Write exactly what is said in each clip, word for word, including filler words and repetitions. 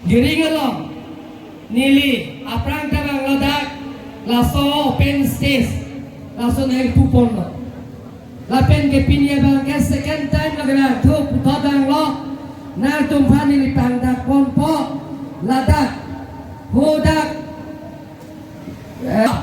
Gering along neli aphrang ta bang ladak laso open stage laso nangpuponlo. Lapen ke pini abang ke second time lake nangthu puthot damlo, nangtumphan neli pangdakponpo ladak, hadak, eh,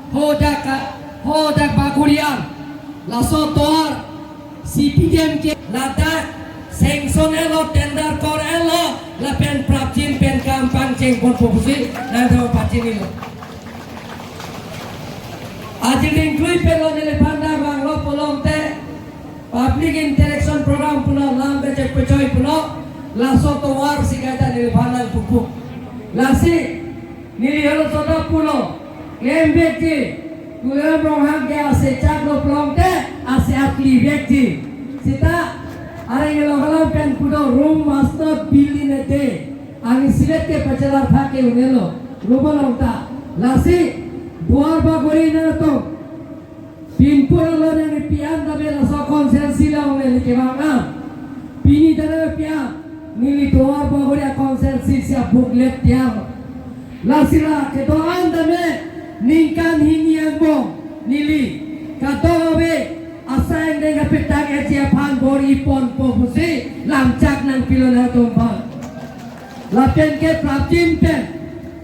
hadak, hadak Bagoriang, laso tovar C P D M ke ladak sanction etlo, tender kor etlo, lapen prapjin pen kam pangchengponpo pusi nangthu pachinilo. Ajir dingklui pen lo neliphan damlo pulote, public interaction program pulo, lam kachepechoi pulo, laso tovar si kaita neliphan nangpupo. Lasi neli halaso ta pulo, klembekji, Tuliram Ronghang ke ase chaklo pulote ase aklivekji. Seta areng elo halam pen pu do, Rome was not built in a day. Arni isivet ke pachelar thak ke un-elo, Rome along ta. Lasi Duar Bagori nangtum pinpur alo nangkepi-an tame laso constituency along neli kevang-an. Pini ta nangkepi-an, neli Duar Bagori a-constituency si a-booklet tiang. Lasi la kedo-an tame ningkan hini angbong neli kadokave asai angdeng kapetang etji aphan bor-iponpo pusi lamchak nangpilo nangtumphan. Lapen ke prapjin pen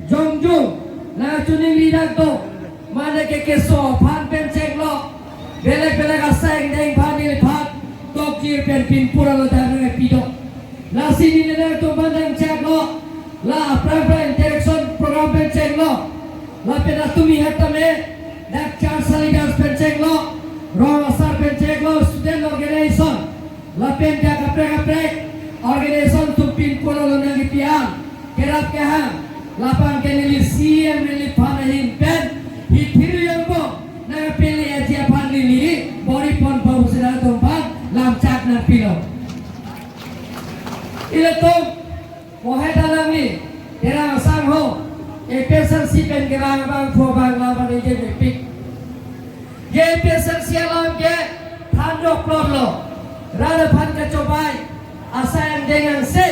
jongjung nangchuning lidak do, mane ke keso aphan pen chenglo, belek belek asai angdeng aphan neliphan tokjir pen pinpur alo dang nangpi do. Lasi neli nangtumphan nangchaklo, la aphrang aphrang interaction program pen chenglo, lapen atumi hatame dak church leaders pen chenglo, rong asar pen chenglo, student organization, lapen dak kaprek kaprek organization atum pinpur alo nangkepi-an, kerap kehang, labang ke neli C M relief fund ahin pen hithir angbong nangpili etji aphan neli bor-iponpo pusi nangtumphan lamchak nangpilo. Ilitum mohe ta nangli, Terang Asangho, A P H L C pen kevang abangphu abang la bang ije mepik. Je A P H L C alam ke thandok plotlo, rat aphan kachobei asai angdeng angse,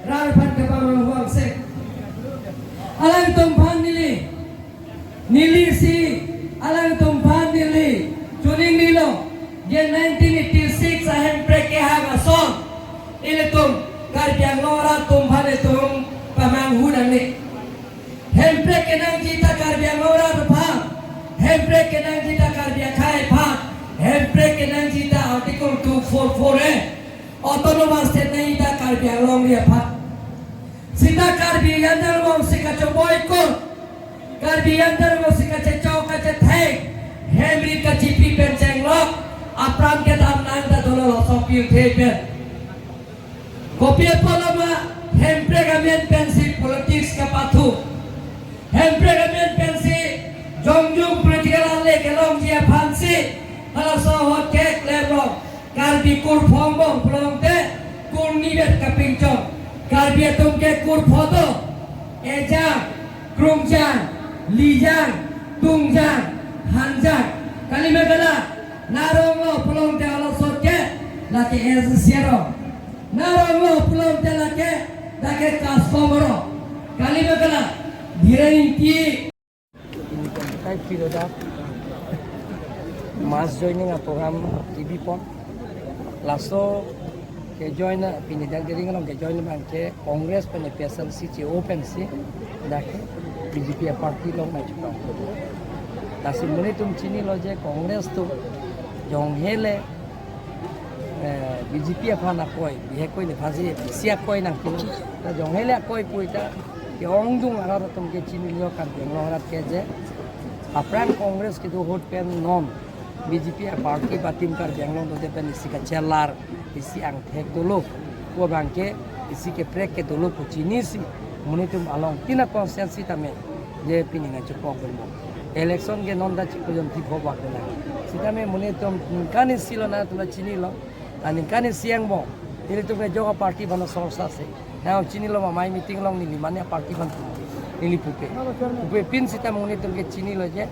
rat aphan kepamanghu angse. Alangtumphan neli, neli si, alangtumphan neli chuning lilo, je nineteen eighty-six a-hemprek kehang ason ilitum Karbi Anglong rat atumphan itum pamanghu nangne. Hemprek kenangji ta Karbi Anglong rat aphan, hemprek kenangji ta Karbi akhei aphan, hemprek kenangji ta Article two four four A, Autonomous State nangji ta Karbi Anglong ri aphan. Seta Karbi Anglong si kachobei kur, Karbi Anglong si kachechok kachethek, hem rit kachipi pen chenglok, apran kedam nang ta dolo laso pirthe pen. Kopi apot lo ma, hemprek amen pensi politics kapathu, hemprek amen pensi jongjung political ale kelongji aphansi halaso ahut ke klemlo. Karbi kurpho angbong pulote kurni vet kapinchong. Karbi atum ke kurpho do, ejang, krungjang, lijang, tungjang, hanjang. Kali ma kala, narong lo pulote halaso ahut ke lake ejang sero. Narong lo pulote lake, lake customer. Kali ma kala, Dhiren Ingti. Type kilo dak mass joining a-program kebi pon. Laso kejoin a, pini dang dering along kejoin abang ke Congress pen A P H L C che-o pensi dak ke B J P a-party along nangchepang. Lasi monit atum chinilo je Congress atum jonghe le eh, B J P aphan akoi, bihek akoi nephansi, isi akoi nangkilo. Ta jonghe le akoi pu ta, ke-ongdung arat atum ke chinilo, Karbi Anglong arat ke je, aphrang Congress kedo ahut pen non B J P a-party ba Team Karbi Anglong dode pen isi kachelar, isi angthek dolo pu abang ke, isi kaprek ke dolo pu chinisi, monit atum along tina constituency tame je pini nangchepok benbo. Election ke non ta chiklo jon thip hobak benang. Sitame monit atum ningkan isi lo nangtum ta chinilo. Ta ningkan isi angbong ilitum ke jok a-party aphan sorsa se. Nang chinilo ma, amei meeting along neli mane a-party aphan pu, neli pupe. Pupe pin sitame monit atum ke chinilo je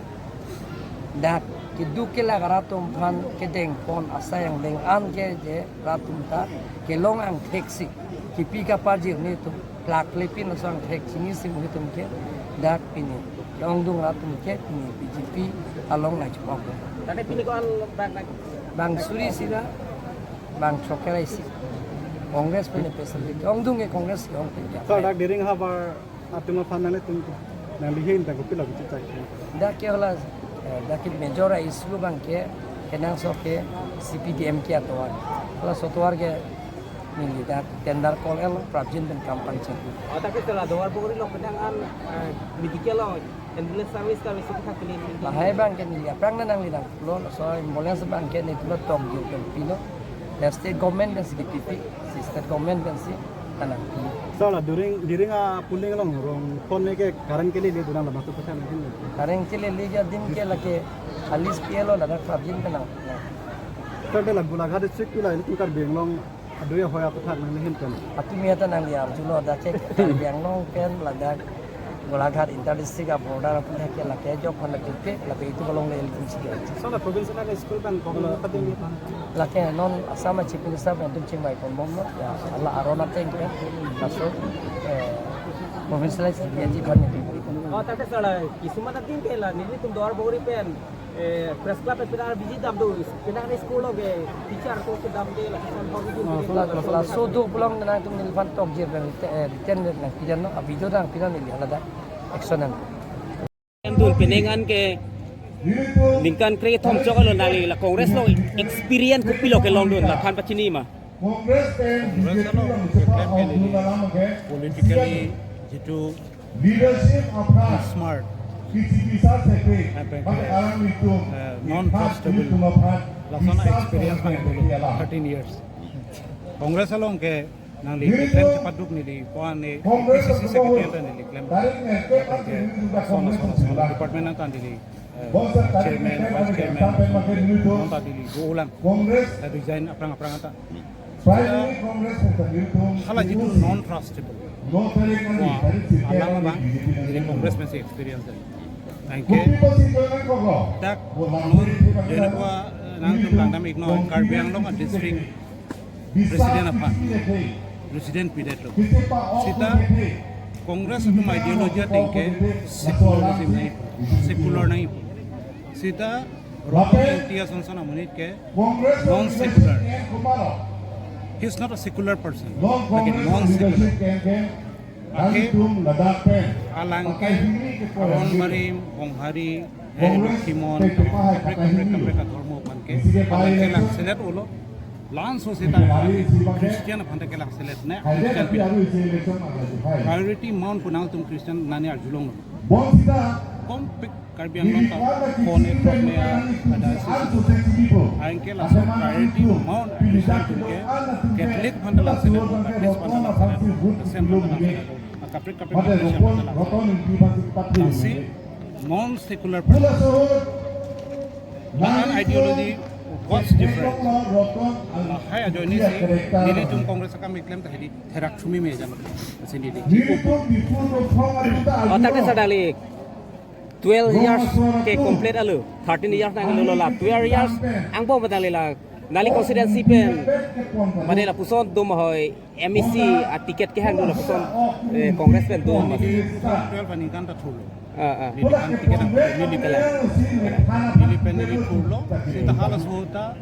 dak keduk kelak arat atum aphan kedeng pon asai angdeng an ke je rat atum ta kelong angthek si kepi kapajir netum. Plak lepin asong thek chini si muhi tum ke dak pini. Ongdung rat tum ke pini B J P along nai chupok. Tadi pini ko-an bang, bang suri sira, bang chokerai si. Congress pini pesan di. Ongdung ke Congress ke ong pini. So, dak Diring havar atum aphan nanglitum nanglihin ta kopilo kichai. Dak ke hala, eh, dak ke major issue bang ke kenangsot ke C P D M K atovar. Hala sotovar ke neli dak tender call-lo, prapjin pen kam pangcheng. Oh, tapi setelah Duarbagori lo penang an, eh, medical lo, ambulance service kami sih kita pilih. Lahai bang ke neli aphrang nangli nanglo, so ambulance bang ke neli lo tokjir pen pilo. Dari state government pen si kipipik, si state government pen si kanangpi. So la Diring, Diring a polling along rong phone ke current kelele dunang la masuk pesan nanglihin. Current kelele ke adim ke lake alis P L O ladak prapjin penang. So de la Golaghat district tu la ini tukar Benglong aduya hoya aputhak nanglihin pen. Atum ya ta nangli arjulo dak ke Karbi Anglong pen ladak Golaghat inter district a border aputhak ke lake jok hala ke lake itu kalong le ilitum si ke. So la provincial school pen government pati ni pan. Lake non Assam a Chief Minister pen tum chingvai ponbomlo ya hala aron ateng ke laso, eh, provincial area ji khan ni. Oh, tapi salah kismat ating ke la nelitum Duarbagori pen, eh, press club pen pina visit dam do, pina ni school lo ke teacher ko ke dam de la kisan ho visit. Oh, de. La, la, laso do pulang nangtum neliphan tokjir pen, eh, written nangpidamnon, a video nangpidam neli hala dak action an. Em dun penang an ke ningkan kre thom chok lo nangli la Congress lo experience kopilo kelong dun la than pachini ma. Congress along keklem ke neli politically jitu smart, eh, non trustable, lason a experience bang thirteen years. Congress along ke nangli keklem chepaduk neli puan ne P C C secretary neli klem. Lapen ke lason lason lason department anta neli, eh, chairman, vice chairman, non ta neli dolang. Eh, resign aphrang aphrang anta. Hala jitu non trustable. Wah, alang abang, neli Congress pensi experience. Thank you. Dak non, jene ko, eh, nangtum langdam iknon, Karbi Anglong a district president aphan, president pidetlo. Sita Congress atum ideology ateng ke secularism nangji, secular nangji. Sita Rocky Tia Johnson amonit ke non-secular. He is not a secular person. Lake non-secular. Lake alang ke Aron Barim, Bonghari, eh, Lokhimon, kaprek kaprek kaprek kadhormo aphan ke alang ke lang selet ulo. Laso sita Christian aphan ta ke lang selet ne, Christian pi. Priority ma pu nangtum Christian nani arjulonglo. Kompik Karbi Anglong ta kone kone ada sisi. Anke laso priority ma Christian ke Catholic aphan ta lang selet, Baptist aphan ta lang selet, Christian aphan ta lang selet, kaprek kaprek Christian aphan ta lang selet. Lasi non-secular person. Lahan ideology was different. Lahai ajoine si nelitum Congress akam keklem ta hedi therak thumi me jam. Sini di. Oh, tak ada sadali. Twelve years ke complete alo. Thirteen years nanglo la. Twelve years angbong padang lela. Nangli constituency pen mane lapuson do ma hoi, M A C a ticket kehang do lapuson, eh, Congress pen do ma. Neli two thousand twelve aningkan ta thurlo. Ah, ah. Neli kan ticket ang neli pen. Neli pen neli thurlo. Sita halaso ahut ta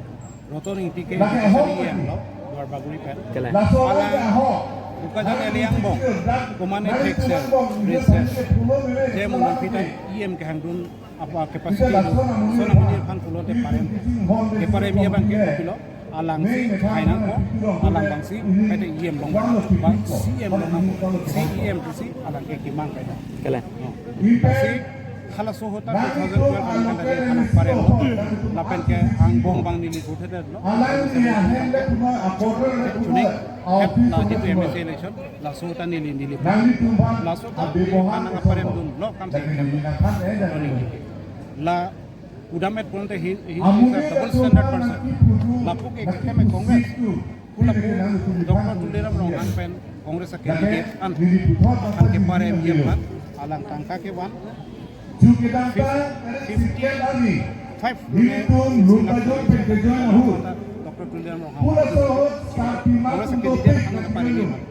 Roton Ingti ke sari yang lo, Duarbagori pen. Kalang. Alang Bokajan Valley angbong, komane thekser, reser, je mo non pita E M kehangdun apa capacity lo, sona mini aphan pulote parem. Keparem ya bang ke pilo, alang si hai nangpo, alang bang si, pete E M long bang, bang C E M long nangpo, C E M tu si, alang ke kimang pete. Kalang. Si halaso ahut ta two thousand twelve aningkan ta neli aphan parem lo. Lapen ke angbong bang neli vote hedet lo. Chuning, het la jitu M A C election, laso ahut ta neli, neli. Laso ahut ta neli aphan nangparem dunlo, kam si klem. La udam et pulote he, he is a double standard person. Lapu ke keklem Congress. Lapu Doctor Tuliram Ronghang pen Congress a candidate an, an keparem E M aphan, alang tangka kevan. Fifty-five crore ne Doctor Tuliram Ronghang Congress a candidate an keparem E M aphan.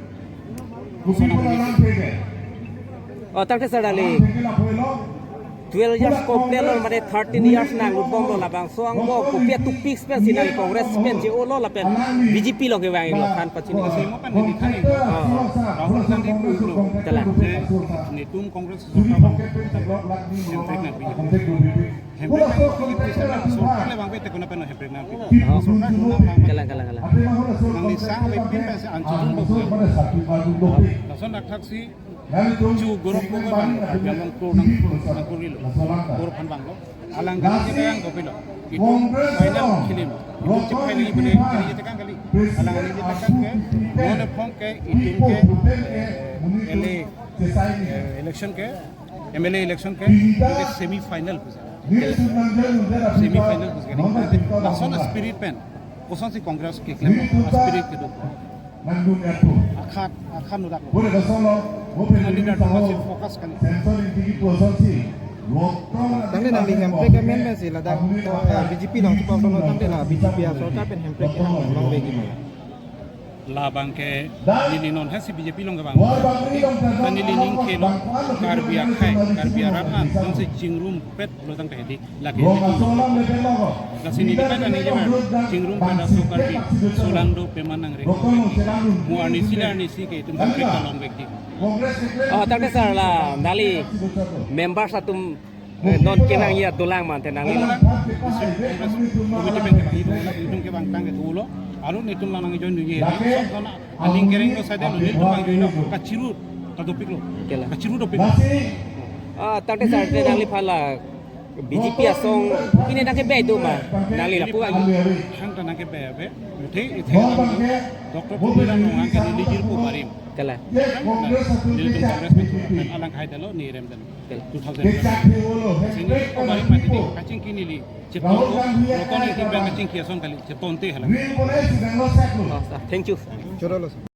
O, tangte sir, nangli twelve years complete lo, mane thirteen years nanglutbomlo, labangso angbong kopi atupik pensi nangli Congress pen je-olo lapen B J P along kevang-iklo, than pachini. Simo pen neli than-iklo. Oh. Rahul Gandhi pu-iklo. Kalang. Je netum Congress sorkar abang hemprek nangpi. Hemprek nangpi, sorkar le vangve te konat pen hemprek nangpi. Oh. Sorkar konat vang. Kalang, kalang, kalang. Nangli sang avepin pensi anchojun bo. Lason dak thaksi chu Gaurav Gogoi vang, Karbi Anglong tour nang, nangkorilo. Gaurav aphan vanglo. Alang kali je kayang kopilo. Itum final film. Itum chepai nangji pule kali je tekang kali. Alang kali je tekang ke, non ephong ke, itum ke, eh, L A, eh, election ke, M L A election ke, itum ke semi final pusi. Semi final pusi. Lason spirit pen. Kosonsi Congress keklem, spirit kedo. Akhat, akhat nudak. Candidate focus kali. Tangte nangli hemprek amen pensi ladak, eh, B J P along chepaklo, tangte la B J P asorkar pen hemprek kevang along vekji ma? Labang ke neli non hasi B J P along kevang. Ta neli ning kelo, Karbi akhei, Karbi arat an, jongsi chingrumpet pulo tangte hedi. Lake neli. Lasi neli kata neli jema, chingrumpet aso Karbi, solang do pema nangre. Mo arnisi la arnisi ke itum hemprek kalong vekji. O, tangte sir, la nangli members atum, eh, non kevangji dolang ma, tangte nangli. Committee pen kevang, itum, itum kevang tangte dolo. Aru netum lang nangjoin nunye. Aning kereng lo sade lo, netum vang join lo. Kachirut, kadopiklo. Kalang. Kachirut dopik. Ah, tangte sir, tangte nangliphan la B J P asong pine nangkebai do ma, nangli lapu ai. Hang ta nangkebai ave. Muthe ithe Doctor Tuliram Ronghang ke neli jirpo barim. Kalang. Nelitum Congress pen alang khai dalo, ne rem dalo. Kalang. Two thousand. Sini ko barim mati di kachingki neli. Cheton ko, rokon neli pen kachingki ason kali, chetonte hala. Oh, sir. Thank you. Chodolo, sir.